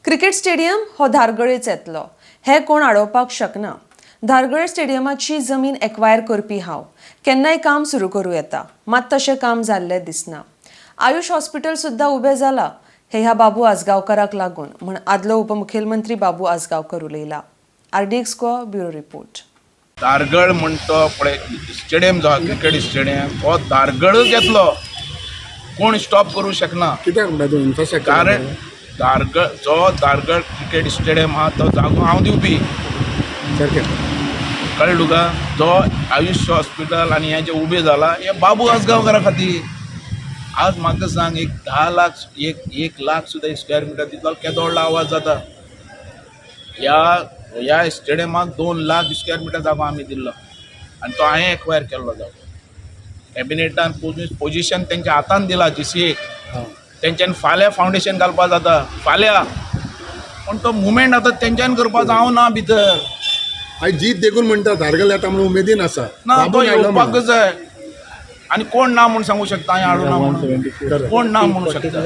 Cricket stadium हो धारगळेच येतलो हें कोण आडोवपाक शकना. धारगळ स्टेडियमाची जमीन एक्वायर करपी हांव. केन्नाय काम सुरू करूं येता, मात तशें काम जाल्लें दिसना. आयुष हॉस्पिटल सुद्दां उबें जाला हे ह्या बाबू आजगांवकाराक लागून म्हण आदलो उपमुखेलमंत्री बाबू Ajgaonkar उलयला. RDX Goa bureau report. Dhargal म्हणतो पळय स्टेडियम जो आहा, क्रिकेट स्टेडियम हो धारगळच येतलो, कोण स्टॉप करूं शकना. कित्याक म्हणटा तूं इन्फ्रास्ट्रक्चर? कारण धारगळ जो धारगळ क्रिकेट स्टेडियम आहा तो जागो हांव दिवपी. सारकें. कळ्ळें तुका? जो आयुश्य हॉस्पिटल आनी हें जें उबें जाला हें बाबू आजगांवकारा खातीर. आज म्हाका सांग, एक 10 लाख, एक एक लाख सुद्दां स्क्वेअर मिटर दितलो, केदो व्हडलो आवाज जाता. ह्या ह्या स्टेडियमाक 2 लाख स्क्वेअर मिटर जागो आमी दिल्लो आनी तो हांवें एक्वायर केल्लो जागो. कॅबिनेटान पोजिशन तेंच्या हातान दिला जीसीएक. तेंच्यान फाल्यां फावंडेशन घालपा जाता फाल्यां, पूण तो मुवमेंट आतां तेंच्यान करपाचो, हांव ना भितर. आयज जीत देखून म्हणटा धारगल येता म्हणून उमेदीन आसा. ना, तो बाबून हाडलो येवपाकच म्हणून. जाय आनी कोण ना म्हूण सांगू शकता हांवें हाडूं ना म्हणून. Correct. कोण ना म्हणू शकता.